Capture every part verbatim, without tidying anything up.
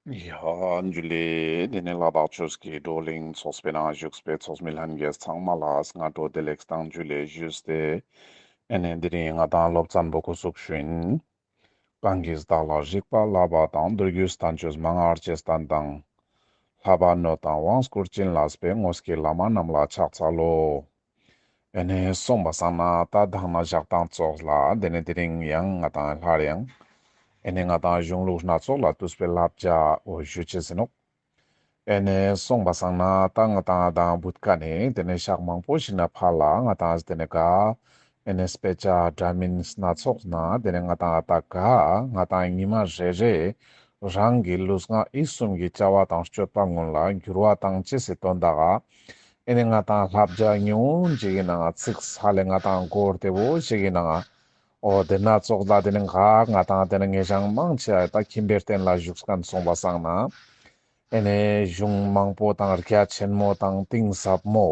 ཡ་འཇུ་ལེ། དེ་ནས་ལ་དྭགས་ཆོས་ཀྱི་བགྲོ་གླེང་ཚོགས་པའི་ནང་བཞུགས་པའི་ཚོགས་མི་ལྷན་རྒྱས་ཚང་མ་ལ་སྔ་དྲོ་བདེ་ལེགས་དང་འཇུ་ལེ་ཞུས་ཏེ། ཨེ་ནས་དེ་རིང་ང་དང་སློབ་ཚན་པོ་འགོ་ཚུགས་ཞུ་ཡིན། གང་གིས་བདག་ལ་རིག་པ་བསླབ་པ་དང་། མདོ་རྒྱུད་བསྟན་བཅོས་མན་ངག་བཅས་བསྟན་དང་། བསླབ་པ་ནོད་དང་དབང་བསྐུར་བྱིན་བརླབས་པའི། དངོས་ཀྱི་བླ་མ་རྣམས་ལ་ཕྱག་འཚལ་ལོ། ཨེ་ནས་སོང་པ་སང་ན་ད་དང་ན་ཞག་དང་ཙོགས་ལ་དེ་ནས་དེ་རིང་ཡང་ང་དང་སླར་ཡང་ཨེ་ནས་ང་དང་གཞུང་ལུགས་སྣ་ཚོགས་ལས་བཏུས་པའི་བསླབ་བྱ་འོ་ཞུ་ཅེས་ཡིན་ནོག། ཨེ་ནས་སོང་པ་སང་ན་ད་ང་དང་དང་བུད་ཀ་ནས་དེ་ནས་ཞག་མང་པོ་ཞིག་ནས་ཕར་ལ་ང་དང་དེ་ནས་ག་ཨེ་ནས་དཔེ་ཆ་འདྲ་མིན་སྣ་ཚོགས་ནས་དེ་ནས་ང་དང་ད་ག་ང་དང་ཉི་མ་རེ་རེ་རང་གི་ལུས་ངག་ཡིད་གསུམ་གྱི་བྱ་བ་དང་སྤྱོད་པ་ཀུན་ལ་འགྱུར་བ་བཏང་ཅེས་སི་དོན་དག་ག་ཨེ་ནས་ང་དང་བསླབ་བྱ་ཉུང་ངུན་ཅིག་གི་ནང་ཚིག་ཧ་ལས་ང་དང་མགོ་བདེ་བོ་ཞིག་གི་ནང་འོ་དེ་སྣ་ཚོགས་ལ་དེ་ནས་ག་ང་དང་དེ་ནས་ངེ་ཞང་མང་ཆེ་ད་ཁྱིམ་པའི་རྟེན་ལ་བཞུགས་མཁན་སོང་པ་སང་ན་ཨེ་ནས་གཞུང་མང་པོ་དང་རྒྱ་ཆེན་མོ་དང་གཏིང་ཟབ་མོ་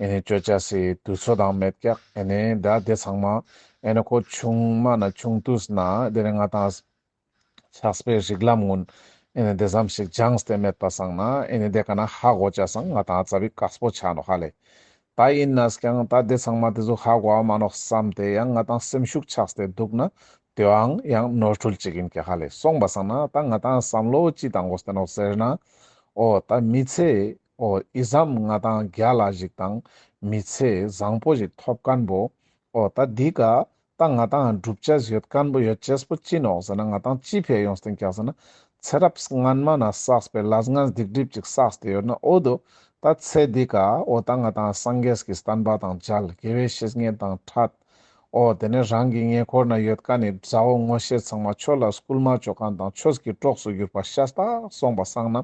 ཨེ་ནས་ཅོ་ཅེས་སི་དུས་ཚོད་དང་མེད་ཀྱག། ཨེ་ནས་ད་དེ་ཚང་མ་ཨེ་ནས་ཁོ་ཆུང་མ་ནས་ཆུང་དུས་ནས་དེ་ནས་ང་དང་ཕྱག་དཔེའི་རིགས་ལམ་ཀུན་ཨེ་ནས་དེ་ཙམ་ཞིག་སྦྱངས་ཏེ་མེད་པ་སང་ན་ཨེ་ནས་དེ་ཀ་ནས་ཧ་གོ་ཅེས་སང་ང་དང་ཙ་པིག་དཀགས་པོ་ཆ་ནོག་ཧ་ལེ། ད་ཡིན་ནས་ཀྱང་ད་དེ་ཚང་མ་དེ་ཚོ་ཧ་གོ་བ་མ་ནོག་བསམ་སྟེ་ཡང་ང་དང་སེམས་ཤུགས་ཆག་སྟེ་འདུག་ན་དེའང་ཡང་ནོར་འཁྲུལ་ཅིག་ཡིན་ཀྱག་ཧ་ལེ། སོང་པ་སང་ན་ད་ང་དང་བསམ་བློ་ཅི་བཏང་དགོས་ཏེ་ནོག་ཟེར་ན་འོ་ད་མི་ཚེ་འོ་ཨི་ཙམ་ང་དང་རྒྱལ་ལ་ཞིག་དང་མི་ཚེ་བཟང་པོ་ཞིག་ཐོབ་མཁན་པོ་འོ་ད་འདི་ཀ་ད་ང་དང་སྒྲུབ་བྱ་ཡོད་མཁན་པོ་ཡོད་ཅེས་པོ་ཅི་ནོག་ཟེར་ན་ང་དང་ཅི་ཕི་ཡོངས་ཏེ་ཀྱག་ཟེར་ན་ཚེ་རབས་སྔན་མ་ནས་བསགས་པའི་ལས་ངན་སྡིག་སྒྲིབ་ཅིག་བསགས་ཏེ་ཡོད་ན་འོ་དོ་ད་ཚེ་འདི་ཀ་འོ་ད་ང་དང་སངས་རྒྱས་ཀྱི་བསྟན་པ་དང་མཇལ། དགེ་བའི་བཤེས་གཉེན་དང་འཕྲད། འོ་དེ་ནས་རང་གི་ཉེ་འཁོར་ན་ཡོད་མཁན་ནི་མཛའ་བོ་ངོ་ཤེས་ཚང་མ་ཆོས་ལ་སྐུལ་མ་ཅོ་མཁན་དང་ཆོས་ཀྱི་གྲོགས་སུ་གྱུར་པ་ཤ་སྟག་སོང་པ་སང་ན་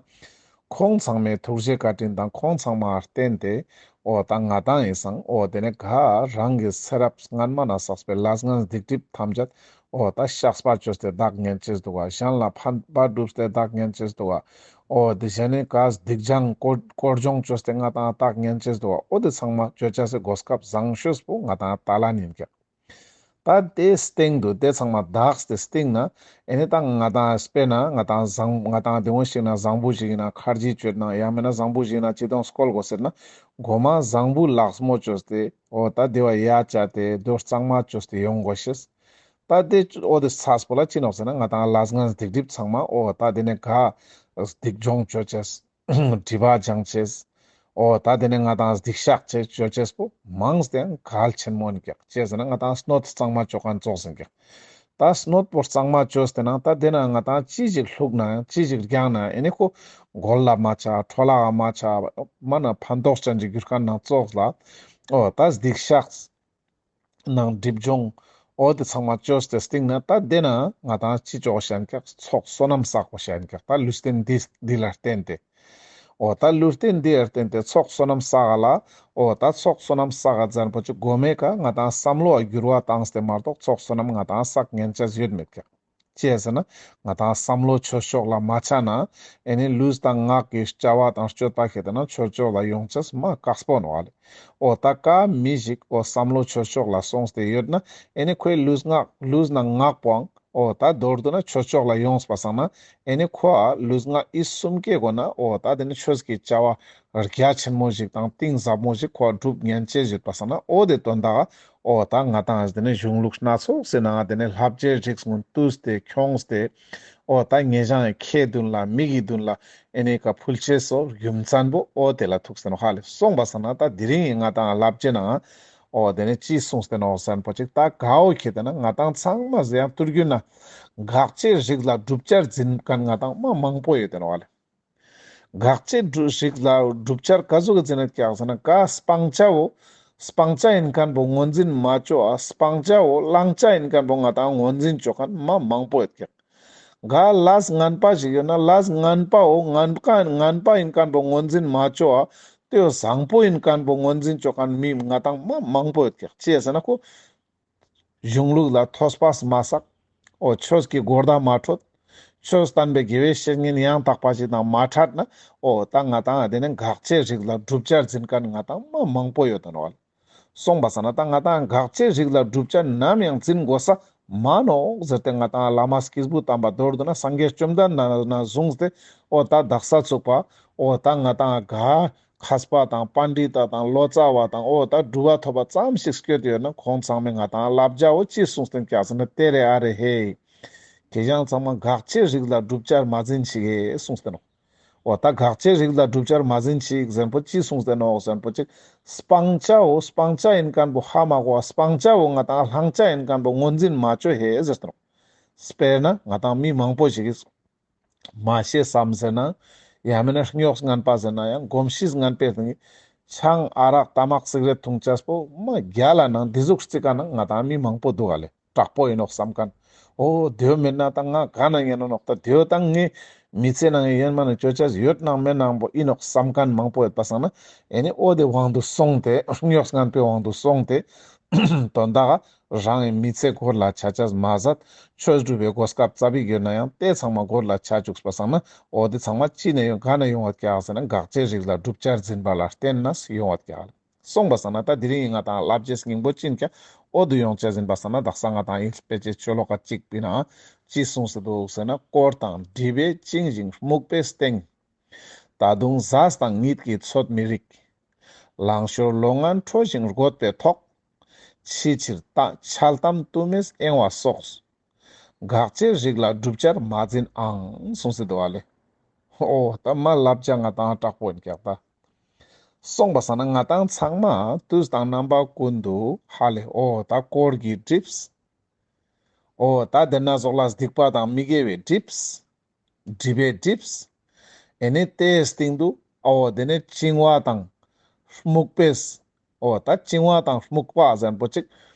ཁོང་ཚང་མའི་ཐུགས་རྗེ་བཀའ་དྲིན་དང་ཁོང་ཚང་མ་བརྟེན་ཏེ་འོ་ད་ང་དང་ཡིན་སང་འོ་དེ་ནས་ག་རང་གི་ཚེ་རབས་སྔན་མ་ནས་བསགས་པའི་ལས་ངན་སྡིག་སྒྲིབ་ཐམས་ཅད་འོ་ད་བཤགས་པ་ཅོས་ཏེ་དག་ཉན་ཅེས་འདུག་ག། གཞན་ལ་ཕན་པ་བསྒྲུབས་ཏེ་དག་ཉན་ཅེས་འདུག་ག། འོ་དེ་གཞན་ནི་ག་སྡིག་སྦྱང་དཀོར་དཀོར་སྦྱོང་ཅོས་ཏེ་ང་དང་དག་ཉན་ཅེས་འདུག་ག། འོ་དེ་ཚང་མ་ཅོ་ཅེས་སི་གོ་སྐབས་བཟང་ཤོས་པོ་ང་དང་ད་ལན་ཡིན་ཀྱག། ད་དེ་སྟེང་དུ་དེ་ཚང་མ་དག་སྟེ་སྟེང་ན་ཨེ་ནི་ད་ང་དང་དཔེར་ན་ང་དང་བཟང་ང་དང་དེ་འོ་ཞིག་ན་བཟང་པོ་ཞིག་ཡིན་ན་ཁར་ཇི་ཅོས་ན་ཡང་མེད་ན་བཟང་པོ་ཞིག་ཡིན་ན་ཅི་དང་སྐོལ་དགོས་ཟེར་ན་གོ་མ་བཟང་པོ་ལགས་མོ་ཅོས་ཏེ་འོ་ད་དེ་བ་ཡ་ཅ་སྟེ་དོ་གཙང་མ་ཅོས་ཏེ་ཡོང་དགོས་ཤེས། ད་དེ་འོ་དེ་ཚས་པོ་ལ་ཅི་ནོག་ཟེར་ན་ང་དང་ལས་ངན་སྡིག་སྒྲིབ་ཚང་མ་འོ་ད་དེ་ནས་ག་སྡིག་སྦྱོང་ཅོ་ཅེས། སྒྲིབ་པ་སྦྱང་ཅེས། འོ་ད་དེ་ནས་ང་དང་སྡིག་བཤགས་ཅེས་ཅོ་ཅེས་པོ་མང་སྟེ་ཡང་གལ་ཆེན་མོ་ཡིན་ཀྱག། ཅི་ཟེར་ན་ང་དང་སྣོད་གཙང་མ་ཅོ་མཁན་ཙོགས་ཡིན་ཀྱག། ད་སྣོད་པོ་གཙང་མ་ཅོས་ཏེ་ན་ད་དེ་ན་ང་དང་ཅི་ཞིག་བླུགས་ན་ཡང་ཅི་ཞིག་རྒྱག་ན་ཡང་ཨེ་ནི་ཁོ་མགོ་ལ་མ་ཆ་འཕྲོ་བརླག་མ་ཆ་མ་ན་ཕན་ཐོགས་ཅན་ཅིག་གྱུར་མཁན་ན་ཙོགས་ལ་འོ་ད་སྡིག་བཤགས། ནང་སྒྲིབ་སྦྱོང་འོ་དེ་ཚང་མ་ཅོས་ཏེ་སྟིང་ན་ད་དེ་ན་ང་དང་ཅི་ཅོ་ཤན་ཀྱག། ཚོགས་བསོད་ནམས་བསགས་པ་ཤན་ཀྱག། ད་ལུས་རྟེན་འདི་འདི་ལ་བརྟེན་ཏེ། འོ་ད་ལུས་རྟེན་འདི་ལ་བརྟེན་ཏེ་ཚོགས་བསོད་ནམས་བསགས་ལ། འོ་ད་ཚོགས་བསོད་ནམས་བསགས་ཙན་པོ་ཅིག་གོ་མེ་ཀ་ང་དང་བསམ་བློ་འགྱུར་བ་བཏང་སྟེ་མ་གཏོགས་ཚོགས་བསོད་ནམས་ང་དང་བསགས་ཉན་ཆ་ཡོད་མེད་ཀྱག། ཅི་ཟེར་ན་ང་དང་བསམ་བློ་ཆོས་ཕྱོགས་ལ་མ་ཆ་ན་ཨེ་ནི་ལུས་དང་ངག་གི་བྱ་བ་དང་སྤྱོད་པ་ཁེ་ཏེ་ན་ཆོས་ཕྱོགས་ལ་ཡོང་ཆེས་མ་དཀགས་པོ་ནོག་ལེ། འོ་ད་ཀ་མི་ཞིག་འོ་བསམ་བློ་ཆོས་ཕྱོགས་ལ་སོང་སྟེ་ཡོད་ན་ཨེ་ནི་ཁོའི་ལུས་ངག་ལུས་ནང་ངག་པོའང་འོ་ད་མདོར་བསྡུ་ན་ཆོས་ཕྱོགས་ལ་ཡོངས་པ་སང་ན་ཨེ་ནི་ཁོ་ཨ་ལུས་ངག་ཡིད་གསུམ་ཀའི་སྒོ་ན་འོ་ད་དེ་ནི་ཆོས་ཀྱི་བྱ་བ་རྒྱ་ཆེན་མོ་ཞིག་དང་གཏིང་ཟབ་མོ་ཞིག་ཁོ་སྒྲུབ་ཉན་ཆེས་ཡོད་པ་སང་ན་འོ་དེ་དོན་དག་འོ་ད་ང་དང་དེ་ནི་གཞུང་ལུགས་སྣ་ཚོགས་སི་ནང་དེ་ནི་བསླབ་བྱའི་རིགས་ཀུན་བཏུས་ཏེ་ཁྱོངས་ཏེ་འོ་ད་ངེ་ཞང་ཁའི་མདུན་ལ་མིག་གི་མདུན་ལ་ཨེ་ནི་ཀ་ཕུལ་ཆེས་སོ་རྒྱུ་མཚན་པོ་འོ་དེ་ལ་ཐུག་སྟེ་ནོག་ཧ་ལེ། སོང་པ་སང་ན་ད་དེ་རིང་ང་དང་བསླབ་བྱའི་ནང་འོ་དེ་ནི་ཅི་གསུངས་ཏེ་ནོག་ཟེར་ན་པོ་ཅིག་ད་གའོ་ཁེ་ཏེ་ན་ང་དང་ཚང་མ་ཟེར་ཡང་ཐུར་རྒྱུ་ན་དགག་བྱའི་རིགས་ལ་བསྒྲུབ་བྱར་འཛིན་མཁན་ང་དང་མ་མང་པོ་ཡོད་དེ་ནོག་ཧ་ལེ། དགག་བྱའི་རིགས་ལ་བསྒྲུབ་བྱར་ག་ཟུག་གི་འཛིན་ཡོད་ཀྱག་ཟེར་ན་ག་སྤང་བྱའོ། སྤང་བྱ་ཡིན་མཁན་པོ་ངོས་འཛིན་མ་ཅོ་ཨ་སྤང་བྱའོ་བླང་བྱ་ཡིན་མཁན་པོ་ང་དང་ངོས་འཛིན་ཅོ་མཁན་མ་མང་པོ་ཡོད་ཀྱག། ག་ལས་ངན་པ་ཞིག་ཡོད་ན་ལས་ངན་པའོ་ངན་པ་ངན་པ་ཡིན་མཁན་པོ་ངོས་འཛིན་མ་ཅོ་ཨ་དེའོ་བཟང་པོ་ཡིན་མཁན་པོ་ངོས་འཛིན་ཅོ་མཁན་མི་ང་དང་མ་མང་པོ་ཡོད་ཀྱག། ཅི་ཟེར་ན་ཁོ་གཞུང་ལུགས་ལ་ཐོས་པ་མ་བསགས། འོ་ཆོས་ཀྱི་སྒོར་ད་མ་འཕྲོད། ཆོས་བསྟན་པའི་དགེ་བའི་བཤེས་གཉེན་ཡང་དག་པ་ཞིག་དང་མ་འཕྲད་ན་འོ་ད་ང་དང་དེ་ནི་དགག་བྱའི་རིགས་ལ་བསྒྲུབ་བྱར་འཛིན་མཁན་ང་དང་མ་མང་པོ་ཡོད་དེ་ནོག་ལེ། སོང་པ་སང་ན་ད་ང་དང་དགག་བྱའི་རིགས་ལ་བསྒྲུབ་བྱར་ནམ་ཡང་འཛིན་དགོས་ས་ མ་ནོག་ཟེར་ཏེ་ང་ཏང་བླ་མ་སྐྱེས་བུ་དམ་པ་མདོར་བསྡུ་ན་སངས་རྒྱས་བཅོམ་ལྡན་འདས་ནས་བཟུང་སྟེ་འོ་ད་དག་ས་ཚུག་པ་འོ་ད་ང་ཏང་ག་མཁས་པ་དང་པཎྜི་ཏ་དང་ལོ་ཙཱ་བ་དང་འོ་ད་གྲུབ་པ་ཐོབ་པ་ཙམ་ཞིག་སྐྱོད་ཡོད་ན་ཁོང་ཚང་མས་ང་ཏང་བསླབ་བྱའོ་ཅི་གསུངས་ཏེ་ཀྱག་ཟེར་ན་ཏེ་རེ་ཨ་རེ་ཧེ། ཁྱེད་ཅག་ཚང་མ་དགག་བྱའི་རིགས་ལ་བསྒྲུབ་བྱར་མ་འཛིན་ཞིག་གསུངས་ཏེ་ནོག་འོ་ད་དགག་བྱའི་རིགས་ལ་བསྒྲུབ་བྱར་མ་འཛིན་ཞིག་ཟེར་པོ་ཅི་གསུངས་ཏེ་ནོག་ཟེར་པོ་ཅིག་སྤང་བྱའོ་སྤང་བྱ་ཡིན་མཁན་པོ་ཧ་མ་གོ་བ་སྤང་བྱའོ་ང་ཏང་བླང་བྱ་ཡིན་མཁན་པོ་ངོས་འཛིན་མ་བཅོ་ཧེ་ཟེར་ཏེ་ནོག་དཔེར་ན་ང་ཏང་མི་མང་པོ་ཞིག་གིས་མ་ཤེས་སམ་ཟེར་ན་ཡང་མིན་ན་རྙོག་ངན་པ་ཟེར་ན་ཡང་གོམས་གཤིས་ངན་པའི་སྟེང་ཆང་ཨ་རག་ཏ་མག་སིག་རེཊ་འཐུང་ཅེས་པོ་མ་རྒྱལ་ལ་ནང་འདི་ཟུག་རྩི་ཀ་ནང་ང་ཏང་མི་མང་པོ་འདུག་ག་ལེ། དྲག་པོ་ཡིན་ནོག་བསམ་མཁན། འོ་དེའོ་མེད་ན་ད་ང་ག་ན་ཉན་ནོག་ད་དེའོ་ད་ངའི་མི་ཚེ་ནང་ཡན་མ་ནི་ཅོ་ཅེས་ཡོད་ནང་མེད་ནང་པོ་ཡིན་ནོག་བསམ་མཁན་མང་པོ་ཡོད་པ་སང་ན་ཨེ་ནི་འོ་དེ་དབང་དུ་སོང་སྟེ་རྙོག་ངན་པའི་དབང་དུ་སོང་སྟེ་དོན་དག་རང་གི་མི་ཚེ་འཁོར་ལ་ཆ་ཅེས་མ་ཟད་ཆོས་སྒྲུབ་པའི་གོ་སྐབས་ཙ་པིག་ཡོད་ན་ཡང་དེ་ཚང་མ་འཁོར་ལ་ཆ་བཅུག་པ་སང་ན་འོ་དེ་ཚང་མ་ཅི་ནས་ཡོང་ག་ན་ཡོང་བ་ཀྱག་ཟེར་ན་དགག་བྱའི་རིགས་ལ་བསྒྲུབ་བྱར་འཛིན་པ་ལ་བརྟེན་ནས་ཡོང་བ་ཀྱག་ལེ། སོང་པ་སང་ན་ད་དེ་རིང་ང་ཏང་བསླབ་བྱའི་སྙིང་པོ་ཅི་ཡིན་ཀྱག་འོ་དུ་ཡོང་ཅེས་ཡིན་པ་སང་ན་དག་ས་ང་ཏང་ཡིན་དཔེ་ཆའི་ཤོ་ལོ་ཀ་གཅིག་པའི་ནང་ཅི་གསུངས་སུ་འདུག་ཟེར་ན་དཀོར་དང་སྒྲིབ་པས་བཅིངས་ཤིང་རྨུགས་པས་སྟེང་། ད་དུང་ཟས་དང་གཉིད་ཀྱིས་འཚོད་མི་རིགས། ལང་ཤོར་ལོང་ངན་ཁྲོ་ཞིང་རྒོད་པའི་ཐོག །ཕྱི་ཕྱིར་ད་འཆལ་གཏམ་དུ་མས་གཡེང་བ་སོགས། དགག་བྱའི་རིགས་ལ་བསྒྲུབ་བྱར་མ་འཛིན་ཨང་གསུངས་སུ་འདུག་ག་ལེ། འོ་ད་མ་བསླབ་བྱ་ང་ཏང་དྲག་པོ་ཡིན་ཀྱག་ད། སོང་པ་སང་ན་ང་ཏང་ཚང་མ་དུས་དང་རྣམ་པ་ཀུན་ཏུ་ཧ་ལེ་འོ་ད་དཀོར་གྱི་སྒྲིབས། འོ་ད་དེ་ན་ཙོགས་ལ་སྡིག་པ་དང་མི་དགེ་བའི་སྒྲིབས། སྒྲིབ་པའི་སྒྲིབས། ཨེ་ནི་དེའི་སྟེང་དུ་འོ་དེ་ནི་བཅིང་བ་དང་རྨུགས་པས། འོ་ད་བཅིང་བ་དང་རྨུགས་པ་ཟེར་པོ་ཅིག་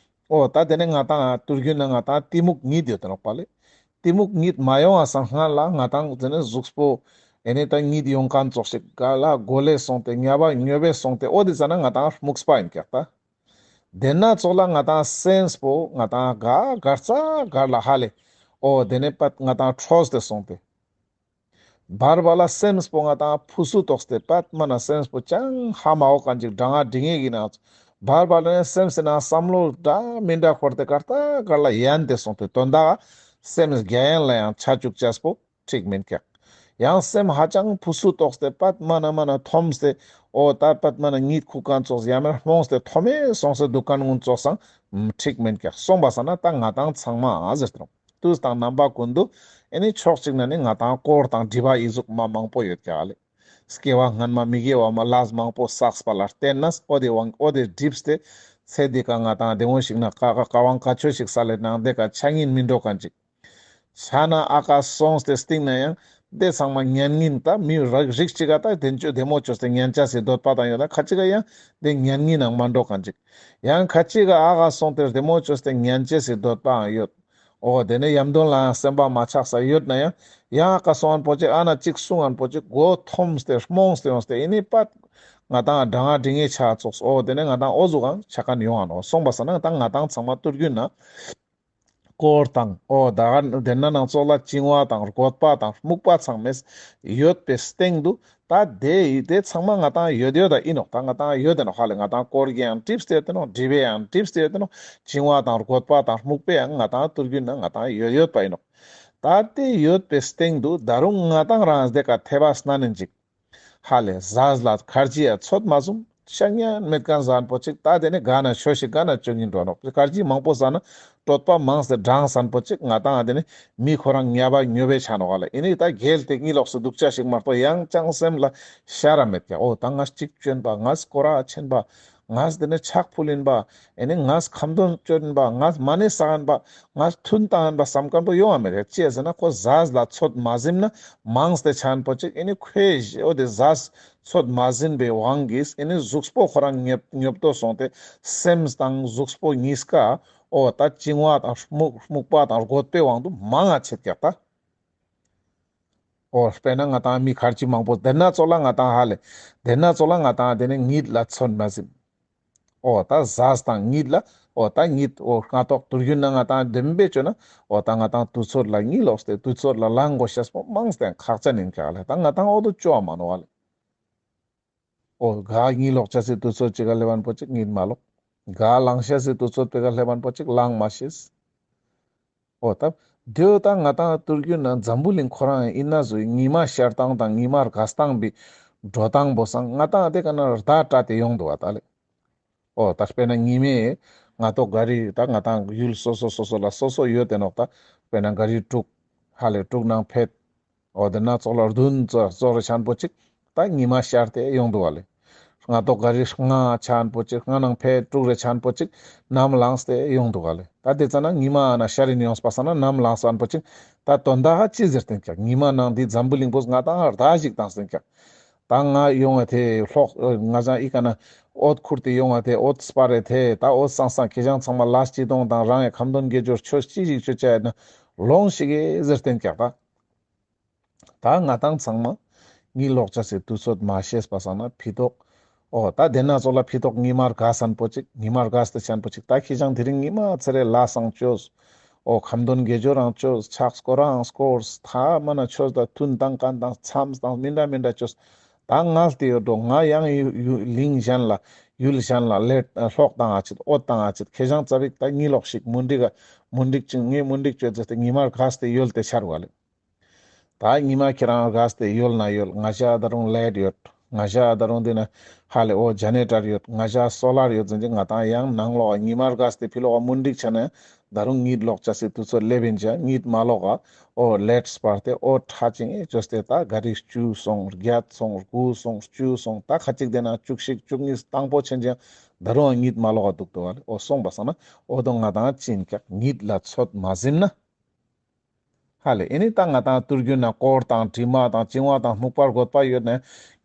འོ་ད་དེ་ནི་ང་ཏང་ཏུར་རྒྱུན་ན་ང་ཏང་གཏི་མུག་གཉིད་ཡོད་དེ་ནོག་པ་ལེ། གཏི་མུག་གཉིད་མ་ཡོང་བ་སང་སྔ་ལ་ང་ཏང་དེ་ནི་གཟུགས་པོ་ཨེ་ནི་ད་གཉིད་ཡོང་མཁན་ཙོགས་ཤིག་ག་ལ་གོ་ལེ་སོང་སྟེ་ཉ་བ་ཉོ་བེ་སོང་སྟེ་འོ་དེ་ཟ་ན་ང་ཏང་རྨུགས་པ་ཡིན་ཀྱག་ད། དེ་ན་ཙོགས་ལ་ང་ཏང་སེམས་པོ་ང་ཏང་ག་གར་ཙ་གར་ལ་ཧ་ལེ། འོ་དེ་ནི་པད་ང་ཏང་ཁྲོས་ཏེ་སོང་སྟེ། བར་བར་ལ་སེམས་པོ་ང་ཏང་ཕུ་སུ་ཏོགས་ཏེ་པད་མ་ན་སེམས་པོ་ཅང་ཧ་མ་གོ་མཁན་ཅིག་དྲང་ང་དྲི་ངེས་ཀྱི་ནང་བར་བར་ལ་ནི་སེམས་སི་ནང་བསམ་བློ་འདྲ་མི་འདྲ་འཁོར་ཏེ་གར་ཙ་གར་ལ་ཡན་ཏེ་སོང་སྟེ་དོན་དག་སེམས་རྒྱ་ཡན་ལ་ཡང་ཆ་བཅུག་ཅེས་པོ་འགྲིག་མིན་ཀྱག་ཡང་སེམས་ཧ་ཅང་ཕུ་སུ་ཏོགས་ཏེ་པད་མ་ན་མ་ན་འཐོམས་ཏེ་འོ་ད་པད་མ་ན་གཉིད་ཁུག་མཁན་ཙོགས་ཡང་མེད་ན་རྨོངས་ཏེ་འཐོམ་མེ་སོང་སྟེ་འདུག་མཁན་ཀུན་ཙོགས་སང་འགྲིག་མིན་ཀྱག་སོང་པ་སང་ན་ད་ང་ཏང་ཚང་མ་ཟེར་ཏེ་ནོག་དུས་དང་རྣམ་པ་ཀུན་ཏུ་ཨེ་ནི་ཕྱོགས་གཅིག་ན་ནི་ང་ཏང་དཀོར་དང་སྒྲིབ་པ་ཡི་ཟུག་མ་མང་པོ་ཡོད་ཀྱག་ལེ། སྐྱེ་བ་སྔན་མ་མི་དགེ་བ་མ་ལས་མང་པོ་བསགས་པ་ལ་བརྟེན་ནས་འོ་དེ་དབང་འོ་དེ་སྒྲིབས་ཏེ་ཚེ་འདི་ཀ་ང་ཏང་བདེ་མོ་ཞིག་ན་ཀ་ཀ་ཀ་དབང་ཀ་ཆོས་ཤིག་ས་ལེ་ནང་དེ་ཀ་ཆ་ཉན་མི་འགྲོ་མཁན་ཅིག་ཆ་ན་ཨ་ཀ་སོང་སྟེ་སྟིང་ན་ཡང་དེ་ཚང་མ་ཉན་ཉན་ད་མི་རིགས་གཅིག་ག་ད་དེ་ཆོས་བདེ་མོ་ཅོས་ཏེ་ཉན་ཅེས་སི་འདོད་པ་དང་ཡོད་ད་ཁ་ཅིག་ག་ཡང་དེ་ཉན་ཉན་ནང་མ་འགྲོ་མཁན་ཅིག་ཡང་ཁ་ཅིག་ག་ཨ་ཀ་སོང་སྟེ་བདེ་མོ་ཅོས་ཏེ་ཉན་ཅེས་སི་འདོད་པའང་ཡོད། འོ་དེ་ནས་ཡམ་དོན་ལའང་སེམས་པ་མ་ཆགས་ས་ཡོད་ན་ཡང་ཡང་ཨ་ཀ་སོང་ངན་པོ་ཅིག་ཨ་ན་ཅིག་སུ་ངན་པོ་ཅིག་མགོ་འཐོམས་ཏེ་རྨོངས་ཏེ་ཡོངས་ཏེ་ཨེ་ནི་པད་ང་ཏང་དྲང་ང་དྲི་ངེས་ཆ་ཙོགས། འོ་དེ་ནས་ང་ཏང་འོ་ཟུག་གང་ཆ་མཁན་ཡོང་ང་ནོག་སོང་པ་སང་ན་ད་ང་ཏང་ཚང་མ་ཏུར་རྒྱུན་ན་དཀོར་དང་འོ་ད་དེ་ན་ནང་ཙོགས་ལ་བཅིང་བ་དང་རྒོད་པ་དང་རྨུགས་པ་ཚང་མས་ཡོད་པའི་སྟེང་དུ་ད་དེ་དེ་ཚང་མ་ང་ཏང་ཡོད་ཡོད་ད་ཡིན་ནོག་ད་ང་ཏང་ཡོད་དེ་ནོག་ཧ་ལེ། ང་ཏང་དཀོར་གྱིས་ཡང་སྒྲིབས་ཏེ་ཡོད་དེ་ནོག་སྒྲིབ་པས་ཡང་སྒྲིབས་ཏེ་ཡོད་དེ་ནོག་བཅིང་བ་དང་རྒོད་པ་དང་རྨུགས་པས་ཡང་ང་ཏང་ཏུར་རྒྱུན་ན་ང་ཏང་ཡོད་ཡོད་པ་ཡིན་ནོག་ད་དེ་ཡོད་པའི་སྟེང་དུ་ད་རུང་ང་ཏང་རང་དེ་ཀ་ཐེ་བ་སྣ་ནན་ཅིག་ཧ་ལེ་ཟས་ལ་ཁར་ཇི་ཡ་ཚོད་མ་ཟུམ་ཆ་ཉན་མེད་མཁན་ཟན་པོ་ཅིག་ད་དེ་ནི་ག་ན་ཆོས་ཤིག་ག་ན་ཅོ་ཉན་འགྲོ་ནོག་ཁར་ཇི་མང་པོ་ཟ་ན་གྲོད་པ་མང་སྟེ་འགྲངས་ཟན་པོ་ཅིག་ང་ཏང་དེ་ནི་མི་ཁོ་རང་ཉ་བ་ཉོ་བེ་ཆ་ནོག་ཧ་ལེ། ཨེ་ནི་ད་རྒྱལ་ཏེ་གཉིད་ལོག་སྟེ་འདུག་ཅེས་ཤིག་མ་གཏོགས་ཡང་ཅང་སེམས་ལ་ཤར་ར་མེད་ཀྱག་འོ་ད་ང་གཅིག་ཅོན་པ་ང་སྐོར་ར་ཆེན་པ། ངས་དེ་ནས་ཕྱག་ཕུལ་ཡིན་པ། ཨེ་ནི་ངས་ཁ་འདོན་བཅོ་ཡིན་པ། ངས་མ་ཎི་བསགས་ཡིན་པ། ངས་ཐུན་བཏང་ཡིན་པ་བསམ་མཁན་པོ་ཡོང་བ་མེད་རེད། ཅི་ཟེར་ན་ཁོ་ཟས་ལ་ཚོད་མ་ཟིན་ན་མང་སྟེ་ཆ་ཡིན་པོ་ཅིག་ཨེ་ནི་ཁོའི་འོ་དེ་ཟས་ཚོད་མ་ཟིན་པའི་དབང་གིས་ཨེ་ནི་གཟུགས་པོ་ཁོ་རང་ཉོབ་ཉོབ་ཏོ་སོང་སྟེ་སེམས་དང་གཟུགས་པོ་གཉིས་ཀ་འོ་ད་བཅིང་བ་དང་རྨུགས་རྨུགས་པ་དང་རྒོད་པའི་དབང་དུ་མང་ང་ཆེད་ཀྱག་ད། འོ་དཔེར་ན་ང་ཏང་མི་ཁར་ཇི་མང་པོ་དེ་ན་ཙོགས་ལ་ང་ཏང་ཧ་ལེ། དེ་ན་ཙོགས་ལ་ང་ཏང་དེ་ནི་གཉིད་ལ་ཚོད་མ་ཟིན། འོ་ད་ཟས་དང་གཉིད་ལ་འོ་ད་གཉིད་འོ་སྔ་ཐོག་ཏུར་རྒྱུན་ན་ང་ཏང་བདེན་པའི་ཅོ་ན་འོ་ད་ང་ཏང་དུས་ཚོད་ལ་གཉིད་ལོག་སྟེ་དུས་ཚོད་ལ་ལངས་དགོས་ཤེས་པོ་མང་སྟེ་ཁག་ཅན་ཡིན་ཀྱག་ལེ། ད་ང་ཏང་འོ་དུ་ཅོ་བ་མ་ནོག་ལེ། འོ་ག་གཉིད་ལོག་ཅེས་སི་དུས་ཚོད་ཅིག་ག་སླེབས་པ་པོ་ཅིག་གཉིད་མ་ལོག་ག་ལངས་ཤེས་སི་དུས་ཚོད་པེ་ག་སླེབས་པ་པོ་ཅིག་ལངས་མ་ཤེས། འོ་ད་དེའོ་ད་ང་ཏང་ཏུར་གུ་ན་འཛམ་བུ་གླིང་ཁོ་རང་ཡིན་ན་བཟོ་ཉི་མ་ཤར་སྟངས་དང་ཉི་མ་རྒས་སྟངས་པའི་འགྲོ་སྟངས་པོ་སང་ང་ཏང་དེ་ཀ་ན་ར་ད་དྲ་དེ་ཡོང་འདུག་བ་ད་ལེ། འོ་ད་དཔེར་ན་ཉི་མའི་ང་ཏོག་ག་རི་ད་ང་ཏང་ཡུལ་སོ་སོ་སོ་སོ་ལ་སོ་སོ་ཡོད་དེ་ནོག་ད། དཔེར་ན་ག་རི་དྲུག་ཧ་ལེ་དྲུག་ནང་ཕེད། འོ་དེ་ན་ཙོགས་ལ་བདུན་ཙོགས་ཙོགས་རེ་ཆེན་པོ་ཅིག་ད་ཉི་མ་ཤར་ཏེ་ཡོང་འདུག་བ་ལེ། ང་ཏོག་ག་རི་ལྔ་ཆེན་པོ་ཅིག་ལྔ་ནང་ཕེད་དྲུག་རེ་ཆེན་པོ་ཅིག་ནམ་ལངས་ཏེ་ཡོང་འདུག་བ་ལེ། ད་དེ་ཙ་ན་ཉི་མ་ན་ཤར་རིན་ཡོངས་པ་སང་ན་ནམ་ལངས་སོན་པོ་ཅིག་ད་དོན་དག་ཅི་ཟེར་ཏེན་ཀྱག། ཉི་མ་ནང་འདི་འཛམ་བུ་གླིང་པོ་ང་ཏང་ད་ཞིག་དང་སྟེན་ཀྱག། ད་ང་ཡོང་བ་དེ་ལྷོག་ང་ཅང་ཨི་ཀ་ན་འོད་ཁུར་ཏེ་ཡོང་བ་དེ་འོད་སྤར་རེ་དེ་ད་འོད་སང་སང་ཁྱེ་ཞང་ཚང་མ་ལས་ཅི་གཏོང་དང་རང་ཡ་ཁ་འདོན་དགེ་སྦྱོར་ཆོས་ཅི་ཞིག་ཆོས་ཅ་ཡ་ན་ལོང་ཞིག་གེ་ཟེར་ཏེན་ཀྱག་ད། ད་ང་ཏང་ཚང་མ་གཉིད་ལོག་ཅ་སི་དུས་ཚོད་མ་ཤེས་པ་སང་ན་ཕི་ཏོག། འོ་ད་དེ་ན་ཙོགས་ལ་ཕི་ཏོག་ཉི་མ་རྒས་སན་པོ་ཅིག་ཉི་མ་རྒས་ཏེ་ཆེན་པོ་ཅིག་ད་ཁྱེ་ཞང་དེ་རིང་ཉི་མ་ཚེ་རེ་ལ་སང་ཅོས། འོ་ཁ་འདོན་དགེ་སྦྱོར་རང་ཅོས། ཕྱག་སྐོར་རང་སྐོར། ཐ་མ་ན་ཆོས་ད་ཐུན་བཏང་མཁན་དང་མཚམས་དང་མི་འདྲ་མི་འདྲ་ཅོས། ད་ངལ་ཏེ་ཡོད་འགྲོ། ང་ཡང་ཡུ་ཡུ་གླིང་གཞན་ལ་ཡུལ་གཞན་ལ་ལེད་ལྷོག་བཏང་ཨ་ཅིག་འོད་བཏང་ཨ་ཅིག་ཁྱེ་ཞང་ཙ་པིག་ད་གཉིད་ལོག་ཞིག་མུན་དིག་ག་མུན་དིག་ཅིག་ངས་མུན་དིག་ཅོས་ཟེར་ཏེ་ཉི་མ་རྒས་ཏེ་ཡོལ་ཏེ་ཆར་བ་ལེ། ད་ཉི་མ་ཁྱེ་རང་རྒས་ཏེ་ཡོལ་ན་ཡོལ། ང་ཞ་ད་རུང་ལེད་ཡོད། ང་ཞ་ད་རུང་འདི་ན་ཧ་ལེ་འོ་ཇ་ནེ་ཊར་ཡོད། ང་ཞ་སོ་ལར་ཡོད་ཟེར་ཅིག་ང་ཏང་ཡང་ནང་ལོག་ཉི་མ་རྒས་ཏེ་ཕི་ལོག་མུན་དིག་ཆ་ན་ད་རུང་གཉིད་ལོག་ཅ་སི་དུས་ཚོད་སླེབས་ཡིན་ཅ་གཉིད་མ་ལོག་ག། འོ་ལེད་སྤར་ཏེ་འོ་ཁྲ་ཅིང་ཨེ་ཅོས་ཏེ་ད་ག་རི་བཅུ་སོང་བརྒྱད་སོང་དགུ་སོང་བཅུ་སོང་ད་ཁ་ཅིག་དེ་ན་བཅུ་གཅིག་བཅུ་གཉིས་དང་པོ་ཆེན་ཅིང་ད་རུང་གཉིད་མ་ལོག་ག་འདུག་ཏོ་བ་ལེ། འོ་སོང་པ་སང་ན་འོ་དོ་ང་ཏང་ཅི་ཡིན་ཀྱག་གཉིད་ལ་ཚོད་མ་ཟིན་ན། ཧ་ལེ། ཨེ་ནི་ད་ང་ཏང་ཏུར་གུ་ན་དཀོར་དང་དྲི་མ་དང་བཅིང་བ་དང་སྨུག་པ་རྒོད་པ་ཡོད་ན་